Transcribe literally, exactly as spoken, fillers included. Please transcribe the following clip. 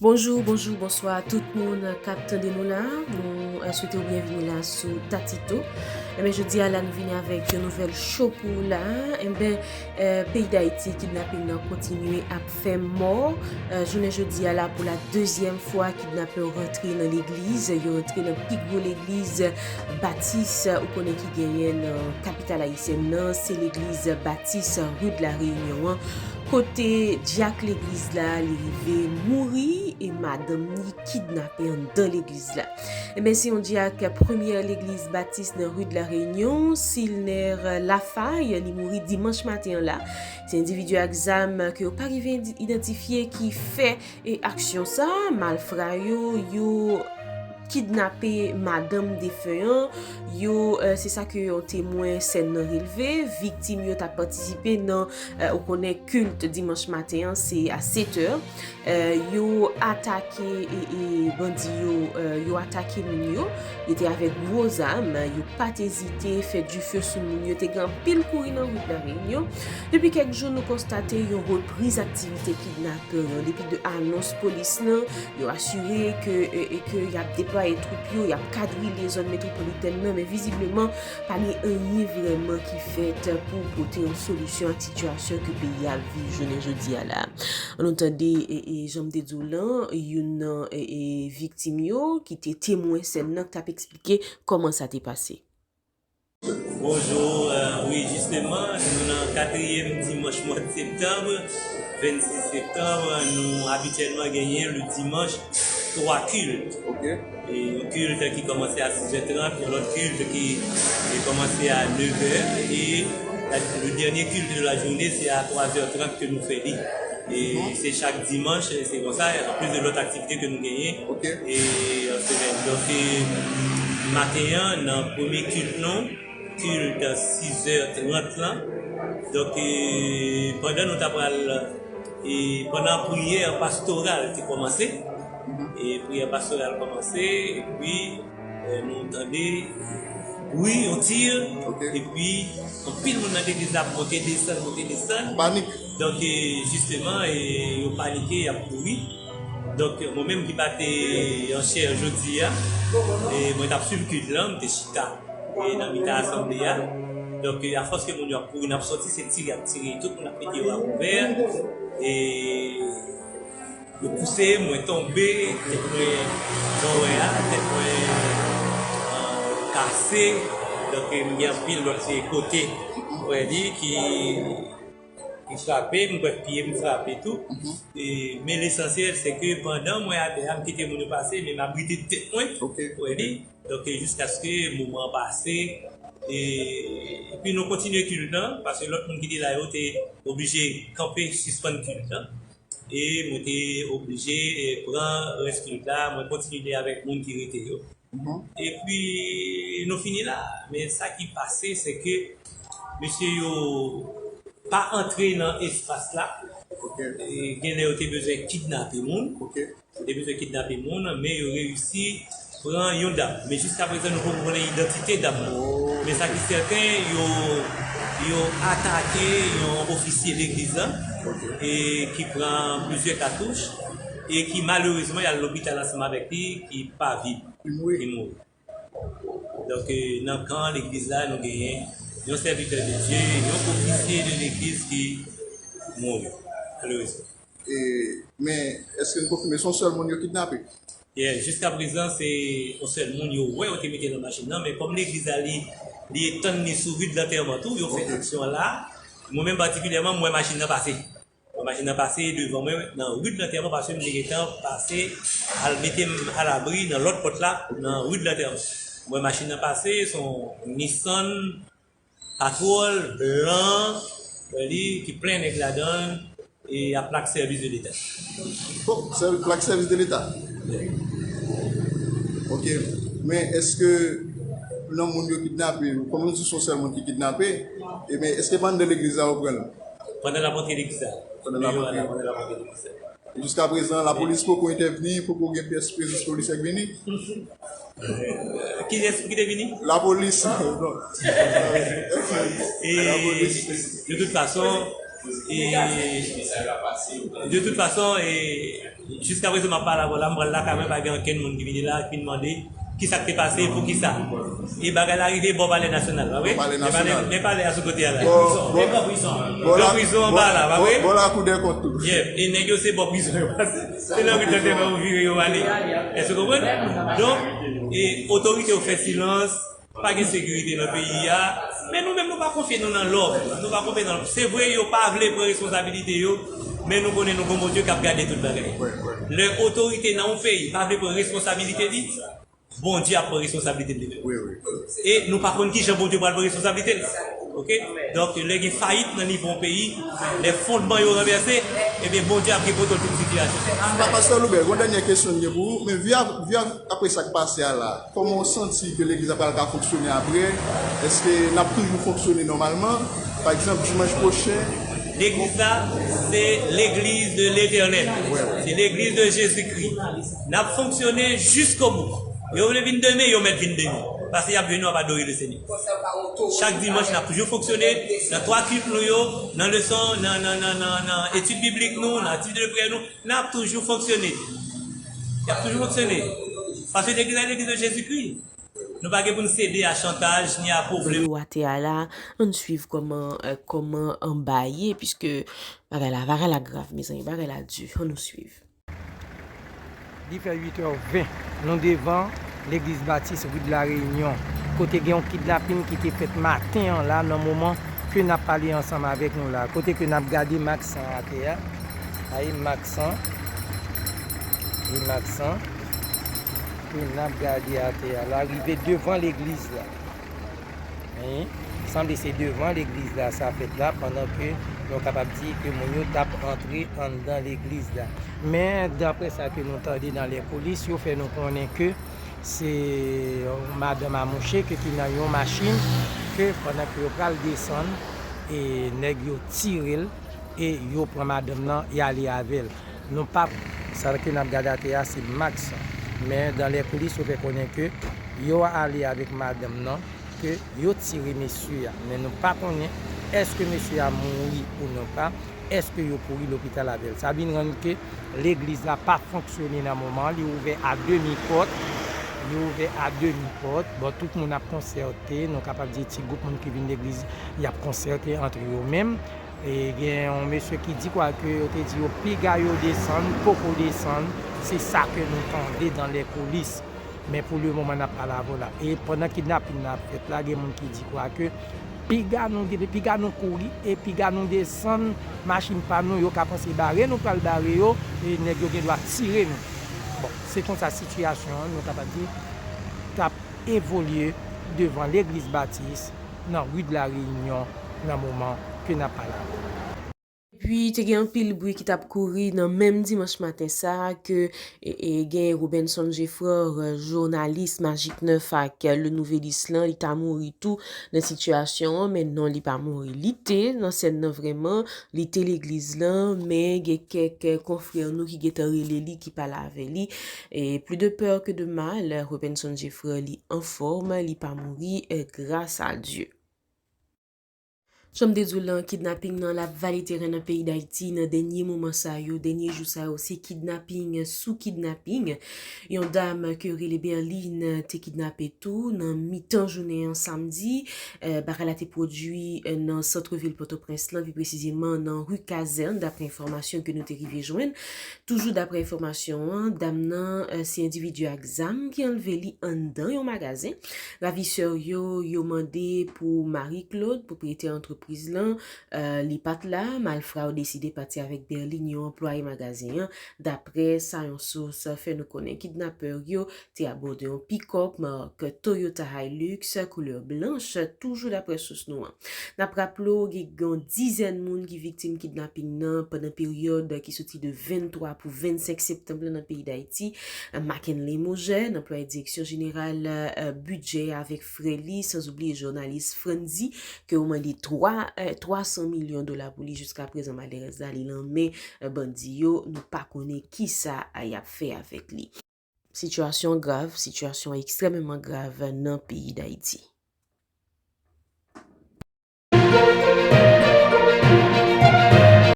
Bonjou, bonjou, bonswa tout moun k ap tande nou la. Nou, eh, swete w byenvini la sou Tatito. Enben, jodi a la, nou vini avèk yon nouvèl cho pou ou la. Enben, eh, peyi Dayiti, kidnaping nan kontinye ap fè mò. Eh, jounen jodi a la, pou la dezyèm fwa, kidnapè yo rantre nan legliz. Yo rantre nan pi gwo legliz batis, ou konnen, ki genyen nan kapital ayisyèn nan. Se legliz batis Rue de la Réunion an. Kote dyak legliz la, li rive mouri e madanm li kidnape anndan legliz la. Enben, se yon dyak premyè legliz batis nan Rue de la Réunion, Silner Lafaille, li mouri dimanch maten an la. Se endividi ak zam ke yo pa rive indi-, idantifye ki fè e aksyon sa. Malfra yo, yo kidnape madanm defen an. Yo, eh, se sa ke yon temwen sèn nan relve. Viktim yo t ap patisipe nan, eh, ou konnen, kilt dimanch maten an, se a sèt è. Eh, yo atake, e, e, bandi yo, eh, yo atake moun yo. Yo te avèk gwo zam, yo pa t ezite fè dife sou moun yo. Te gen anpil kouri nan Rue de la Réunion. Depi kèk jou, nou konstate yon repriz aktivite kidnapè yo. Depi de anons polis nan, yo asire ke, e, e ke y ap deplwaye twoup yo, y ap kadrile zòn metwopolitèn nan, men vizibleman, pa gen anyen vrèman ki fèt pou pote yon solisyon ak sitiyasyon ke peyi a ap viv jounen jodi a la. Ann nou tande, e, e, jan m te di w lan, youn nan, e, e, viktim yo ki te temwen sèn nan k t ap eksplike kòman sa te pase. Bonjou, eh, wi, jisteman, nou nan katriyèm dimanch mwa septanm, vennsis septanm, nou abityèlman genyen le dimanch twa kilt. Ok. E yon kilt ki kòmanse a sis è trant, yon lòt kilt ki, ki kòmanse a nèf è, e la, le dènye kilt de la jounen, se a twa è trant ke nou fè li. E se chak dimanch, se konsa, anplis de lòt aktivite ke nou genyen, ok, e an semèn. Donk, e, maten an, nan premye kilt nou, kilt sis è trant lan. Donk, e, pandan nou ta pral, e, pandan priyè pastoral te kòmanse, e priyè pastoral kòmanse, epi, e, nou tande bri, yon tir, ok, epi anpil moun nan legliz la ap monte, desann, monte, desann. Panik. Donk, e, jisteman, e, yo panike, y ap kouri. Donk, mwen menm ki pa te an chè jodi a, e, mwen t ap swiv kilt lan, m te chita, e, nan mitan asanble a. Donk, e, afòs ke moun yo ap kouri, n ap sòti, se tire, ap tire, tout moun ap mete yo a kouvè. E, yo pouse m, mwen tonbe, tèt mwen, jan w wè a, tèt mwen, e, kase. Donk, e, m gen anpil lòt kote, w wè li, ki, ki frape, m kwè pye m frape tou. E, men lesansyèl, se ke pandan mwen atè a, m kite moun yo pase, men m abrite tèt mwen, ok, w wè li. Donk, e, jiskaske moman an pase, e, epi nou kontinye kilt lan, paske lòt moun ki te la yo te oblije kanpe, sispann kilt lan. E mwen te oblije, e, pran rès kilt la, mwen kontinye avèk moun ki rete yo. Mhm. Epi, nou fini la. Men sa ki pase, se ke mesye yo pa antre nan espas la. Ok. E, gen lè yo te bezwen kidnape moun. Ok. Yo te bezwen kidnape moun, men yo reyisi pran yon dam. Men jiska prezan, nou poko konnen idantite dam nan. Oh. Men sa ki sèten, yo, yo atake yon ofisye legliz la, ok, e ki pran plizyè katouch, e ki malerezman, y al lopital ansanm avèk li, ki pa viv. Li mouri. Li mouri. Donk, e, nan kan legliz la, nou genyen yon sèvitè de Dye, yon ofisye de legliz ki mouri, malerezman. E, men, èske n konfime se yon sèl moun yo kidnape? Yeah, jiska prezan, se yon sèl moun yo wè yo te mete nan machin nan, men kòm legliz la, li, li etann li sou ri de lantèman tou, yo fè, ok, aksyon an la. Mwen menm patikilyèman, mwen wè machin nan pase. Mwen wè machin nan pase devan mwen nan ri de lantèman, paske m te gentan pase, al mete m alabri nan lòt pòt la, nan ri de lantèman. Mwen wè machin nan pase, se yon Nissan Patrol blan, wè li, ki plen nèg ladan l, e a plak sèvis de Leta. Bon, sèvi-, plak sèvis de Leta. Ok. Men èske nan moun yo kidnape, kòm nou di se yon sèl moun ki kidnape, e men èske pa anndan legliz la yo pran l? Pandan l ap antre legliz la. Pandan l ap antre. Pandan l ap antre legliz la. Jiska prezan, lapolis poko entèvni, poko gen pyès prezans polis k vini. Kiyès ki te vini? Lapolis. Non. E, lapolis. De tout fason, e, de tout fason, e, Jiskaprezan m ap pale avè w la, m pral lakay mwen, pa gen okenn moun ki vini la, ki vin mande kisa k te pase, poukisa. E bagay la rive bò Palè Nasyonal, pa vre? Bò Palè Nasyonal. Lè palè a sou kote a la. Bò prizon anba la, pa vre? Bò lakou dèkont tou. Yeah, e nèg yo se bò prizon yo pase. Se nan ri tande yo vire yo ale. Èske w konprann? Donk, e otorite yo fè silans, pa gen sekirite nan peyi a, men nou menm nou pa konfye nou nan lòd. Nou pa konfye nan lòd. Se vre, yo pa vle pran responsabilite yo, men nou konnen nou gon Bondye k ap gade tout bagay. Lè otorite nan yon peyi pa vle pran responsabilite li, Bondye ap pran responsabilite li. E nou pa konn kijan Bondye pral pran responsabilite l. Oke? Donk, lè gen fayit nan nivo yon peyi, lè fondman yo ranvèse, ebyen, Bondye ap gen kontwòl tout sitiyasyon. Pastè Loubè, yon dènyè kesyon m gen pou ou, men vi a, vi a, apre sa k pase a la, kòman w santi ke legliz la pral ka fonksyone apre? Èske n ap toujou fonksyone nòmalman? Pa egzanp, dimanch pwochen? Legliz la, se legliz de Letènèl. Se legliz de Jezikri. N ap fonksyone jiskobou. Yo vle vin demen, yo mèt vin demen. Paske y ap jwenn nou ap adore Lesenyè. Chak dimanch, n ap toujou fonksyone nan twa kilt nou yo, nan leson, nan, nan, nan, nan, nan etid biblik nou, nan aktivite de priyè nou. N ap toujou fonksyone. Y ap toujou fonksyone. Paske legliz la, legliz de Jezikri. Nou pa gen pou n sede a chantaj ni a pwoblèm. Yo atè a la, ann swiv kòman, eh, kòman anba ye, piske bagay la, bagay la grav, mezanmi, bagay la di, ann nou swiv. Li fè uit è ven, nou devan legliz Batis ri de la Reyinyon, kote gen yon kidnapin ki te fèt maten an la, nan moman ke n ap pale ansanm avèk nou la, kote ke n ap gade Maksan atè a. Ay, Maksan. E Maksan ke n ap gade atè a la, rive devan legliz la. Wi, sanble se devan legliz la sa fèt la, pandan ke nou kapab di ke moun yo t ap antre anndan legliz la. Men, daprè sa ke nou tande nan lè polis, yo fè nou konnen ke se yon madanm amouche ke te nan yon machin, ke pandan ke yo pral desann, e nèg yo tire l, e yo pran madanm nan, y ale avè l. Nou pa, sa ke n ap gade atè a, se Max. Men, dan lè koulis, yo fè konnen ke yo ale avèk madanm nan, ke yo tire mesye a. Men nou pa konnen èske mesye a mouri ou non pa, èske yo kouri lopital avè l. Sa vin rann ke legliz la pa fonksyone nan moman an, li ouvè a demi pòt. Li ouvè a demi pòt. Bon, tout moun ap konsète, nou kapab di ti gwoup moun ki vin legliz, y ap konsète antre yo menm. E gen yon mesye ki di kwa ke yo te di yo piga yo desann, poko desann, se sa ke nou tande dan lè koulis. Men pou le moman n ap pale avè w la. E pandan kidnapin nan ap fèt la, gen moun ki di kwa ke piga nou, piga nou kouri e piga nou desann machin pa nou, yo ka panse bare nou pral bare yo, e nèg yo gen dwa tire nou. Bon, se konsa sitiyasyon an, nou kapab di, t ap evolye devan legliz Batis nan ri de la Reyinyon nan moman ke n ap pale avè w. Epi, te gen anpil bri ki t ap kouri nan menm dimanch maten sa a ke, e, e, gen Robenson Geffrard, jounalis Magik nèf ak Le Nouvelliste lan, li ta mouri tou nan sitiyasyon an, men non, li pa mouri. Li te nan sèn nan vrèman, li te legliz lan, men gen kèk konfrè nou ki gentan rele li, ki pale avè li. E plus de peur que de mal, Robenson Geffrard, li anfòm, li pa mouri, e, gras a Dye. Jan m te di w lan, kidnaping nan l ap vale teren nan peyi Dayiti nan dènye moman sa yo, dènye jou sa yo, se kidnaping sou kidnaping. Yon dam ke yo rele Berline te kidnape tou nan mitan jounen an samdi. Eh, bagay la te pwodui, eh, nan sant vil Pòtoprens lan, pi presizeman nan ri Kazèn, daprè enfòmasyon ke nou te rive jwenn. Toujou daprè enfòmasyon an, dam nan, eh, se endividi ak zam ki anlve li anndan yon magazen. Ravisè yo, yo mande pou Marie Claude, pwopriyetè antrepriz lan, eh, li pa t la. Malfra yo deside pati avèk Berline, yon anplwaye magazen an, daprè sa yon sous fè nou konnen. Kidnapè yo te abòde yon pikòp mak Toyota Hilux koulè blanch, toujou daprè sous nou an. N ap raple w, gen yon dizèn moun ki viktim kidnaping nan pandan peryòd ki soti de venntwa pou vennsenk septanm lan nan peyi Dayiti. Mackenley Mauger, anplwaye Direksyon Jeneral, eh, Bidjè avèk frè li, sanzoubliye jounalis Frantzy, ke yo mande twa, eh, twa san milyon dola pou li. Jiska prezan, malerèz la, li nan men, eh, bandi yo. Nou pa konnen kisa, eh, y ap fè avèk li. Sitiyasyon grav, sitiyasyon ekstrèmeman grav nan peyi Dayiti.